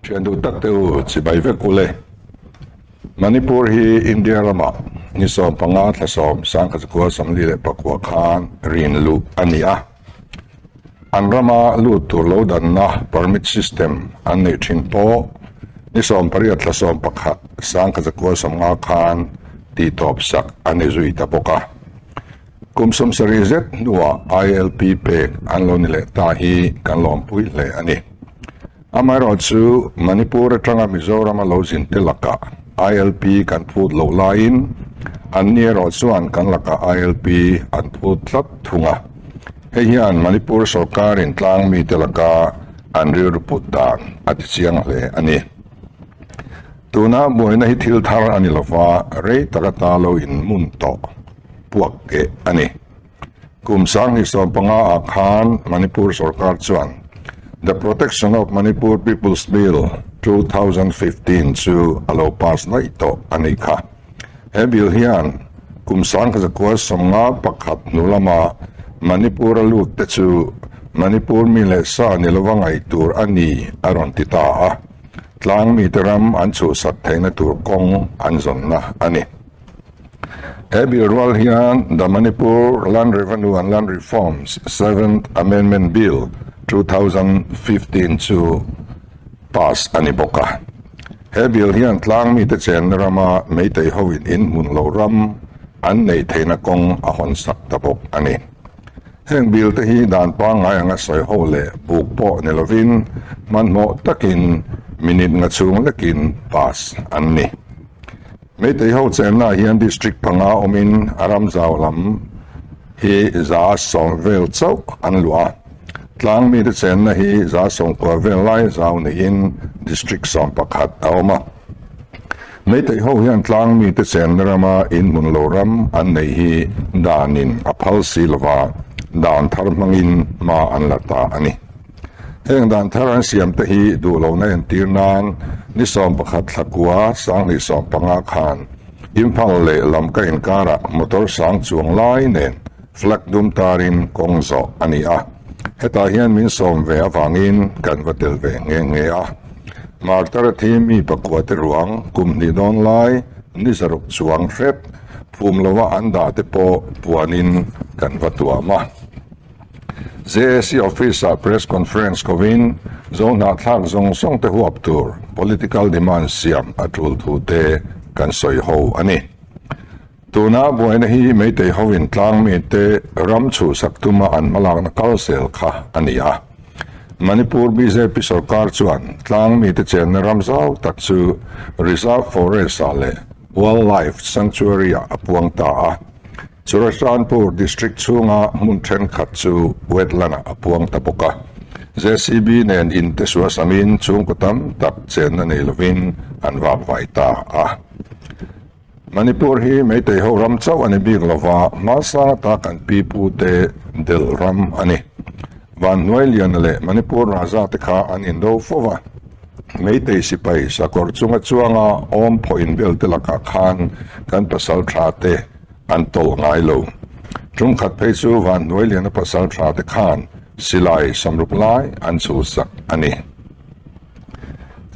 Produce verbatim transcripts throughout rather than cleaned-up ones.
Ṭhiandu takte u, chibai vek u le. Manipur hi India rama ni sawm panga thla sawm, sangkhat zakua sawmli le pakua khan rin luh a ni a. An rama lut tur lo danna permit system an nei ṭhin po, ni sawm pariat thla sawm pakhat, sangkhat zakua sawmnga khan titawp sak an ni zui ta bawk a. Kum sawmsari zet hnuah I L P pek an lo ni leh ta hi kan lawmpui hle a ni. Amaherawhchu Manipur aṭanga Mizoram a lo zin te laka I L P kan phut lo laiin, anni erawh chuan kan laka I L P an phut tlat thung a. Hei hian Manipur sorkarin tlangmi te laka an rilru put dan a ti chiang hle a ni. Tuna buaina hi thil thar a ni lova, rei taka ta lo in mun tawh puak ke a ni. Kum sang hnih sawm panga ah khan Manipur sorkar chuan The Protection of Manipur People's Bill two thousand fifteen chu a lo pass naih tawh a ni kha. He bill hian kum sangkhat zakua sawmnga pakhat hnu lama Manipur a lut te chu Manipur mi leh sa ni lova ngai tur a ni a rawn ti ta a. Tlangmi te ram an chhuhsak theihna tur kawng an zawnna a ni. He bill rual hian The Manipur Land Revenue and Land Reforms Seventh Amendment Bill two thousand fifteen chu pass a ni bawk a. He bill hian tlangmi te chenna rama Meitei hovin in hmun lo ram an neih theihna kawng a hawn sak ta bawk a ni. Heng bill te hi dan pangngai anga sawi ho leh buk pawh ni lovin, hmanhmawh takin minute nga chhung lekin pass an ni. Meitei ho chenna hian district panga awmin a ram zau lam hi za sawm vel chauh an luah a. Tlangmi te chenna hi za sawmkua vel lai zau niin district sawm pakhat a awm a. Meitei ho hian tlangmi te chenna rama in hmun lo ram an neih hi danin a phal si lova, dan thar hmangin hma an la ta a ni. Heng dan thar an siam te hi duh lohna entir nan, ni sawm pakhat thla kua, sang hnih sawm panga khan Imphal leh Lamka inkara motor sang chuang lai nen flag dum tarin kawng zawh a ni a. Hetah hian min sawm ve avangin kan va tel ve nghe nghe a. Martar a thi mi pakua te ruang kum hnih dawn lai, ni zaruk chuang hret, phum lova an dah te pawh puanin kan va tuam a. J A C office-ah press conference kovin, Zo hnahthlak zawng zawng te huap tur political demand siam a tul thu te kan sawi ho a ni. Tuna buaina hi Meitei hovin tlangmi te ram chhuhsak tuma an hmalakna kal zel kha a ni a. Manipur B J P sorkar chuan tlangmi te chenna ram zau tak chu Reserve Forest-ah leh Wildlife Sanctuary-ah a puang ta a. Churachandpur District chhunga hmun ṭhenkhat chu wetland-ah a puang ta bawk a. J C B nen in te suasamin chhungkaw tam tak chenna nei lovin an vakvai ta a. Manipur hi Meitei ho ram chauh a ni bik lova, hmalsang ata kan pi pu te del ram a ni. Vanhnuailiana leh Manipur Raja te kha an indo fo va. Meitei sipai sakawr chunga chuanga awm phaw inbel te lakah khan kan pasalṭha te an tawlh ngai lo. Ṭum khat phei chu Vanhnuailiana pasalṭha te khan silai sawmruk lai an chhuhsak a ni.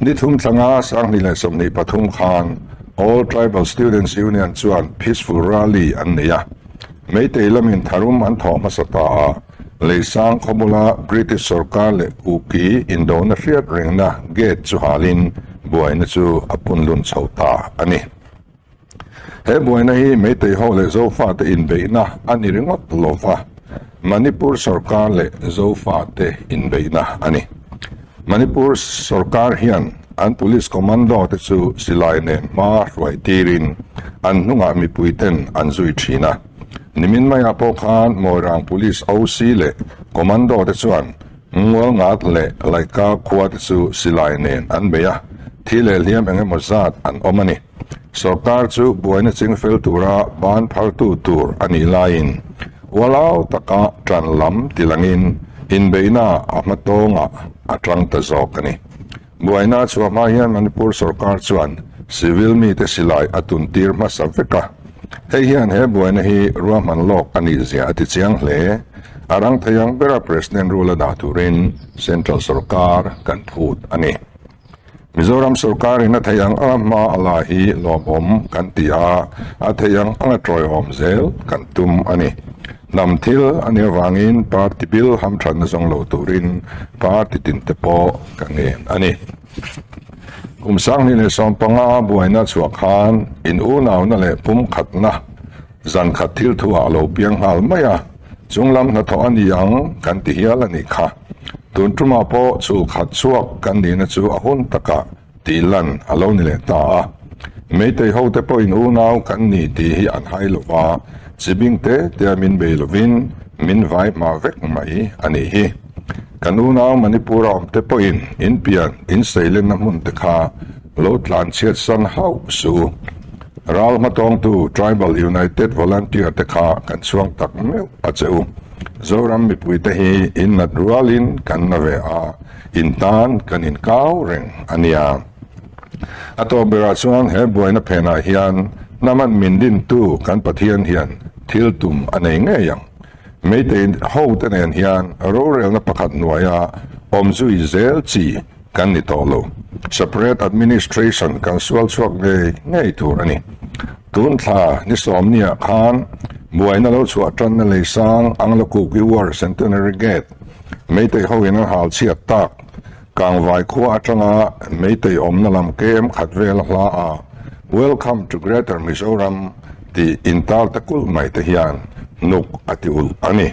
Ni thum thlanga sang hnih leh sawmhnih pathum khan All Tribal Students Union chuan peaceful rally an nei a. Meitei lamin tharum an thawh hmasa ta a. Leisang khawbula British sorkar leh Kuki indona hriat rengna gate chu halin buaina chu a punlun chho ta a ni. He buaina hi Meitei ho leh Zofa te inbeihna a ni ringawt lo va, Manipur sorkar leh Zofa te inbeihna a ni. Manipur sorkar hian an police commando te chu silai nen hma hruai tirin an hnungah mipui ten an zui ṭhin a. Nimin maia pawh khan Moirang police O C leh commando te chuan Ngualngat leh Laika khua te chu silai nen an bei a, thi leh hliam eng emaw zat an awm a ni. Sorkar chu buaina chingfel tura ban phartu tur a nih laiin, ualau taka ṭan lam tilangin inbeihna a hmatawnga a ṭang ta zawk a ni. Buaina chhuah hma hian Manipur sorkar chuan civil mite silai a tun tir hmasa vek a. Hei hian he buaina hi ruahman lawk a nih zia a ti chiang hle. A rang thei ang bera President rule-a dah turin Central sorkar kan phut a ni. Mizoram sawrkarin a thei ang anga hma a la hi lawmawm kan ti a, a thei ang anga ṭawiawm zel kan tum a nih. Hnam thil a ni avangin party bill hamṭhatna zawng lo turin party tin te pawh ka ngen a nih. Kum sang hni le sawm panga buaina chhuak khan inunauna le pumkhatna zan khat thil thuah lo piang nghal mai a, chunglam hnathawh a ni ang kan ti hial a ni kha. Tun ṭuma pawh chul khat chhuak kan nina chu a hun taka tih lan a lo ni leh ta a. Meitei ho te pawh inunau kan ni ti hi an hai lo va, Chibingte tia min bei lovin min vai hma vek mai a nih hi. Kan unau Manipur-a awm te pawhin in pian in seilenna hmun te kha lo tlan chhiatsan hauh suh u. Ral hma tawngtu Tribal United Volunteer te kha kan chuang tak meuh a che u. Zoram mipui te hi in nat rualin kan na ve a, in tan kan inkau reng a nia. A tawp bera chuan he buaina phena hian hnam an min dintu kan Pathian hian thil tum a nei ngei ang. Meitei ho te nen hian rorelna pakhat hnuaia awm zui zel chi kan ni tawh lo. Separate administration kan sual chhuak ngei ngei tur a ni. Tun thla ni sawm nia khan buaina lo chhuah ṭanna lei sang Anglo Kuki War Centenary Gate Meitei hoin an hal chhiat tak Kangvai khua aṭanga Meitei awmna lam kem khat vel a hla a, "Welcome to Greater Mizoram" tih intar ta kulh mai te hian hnuk a ti ulh a ni.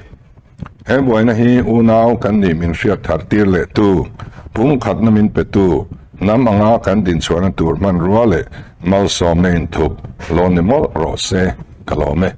He buaina hi unau kan nih min hriat thar tir leh tu, pumkhatna min petu, hnam anga kan din chhuahna tur hmanrua leh malsawmna inthup lo ni mawlh rawh se ka lawm e.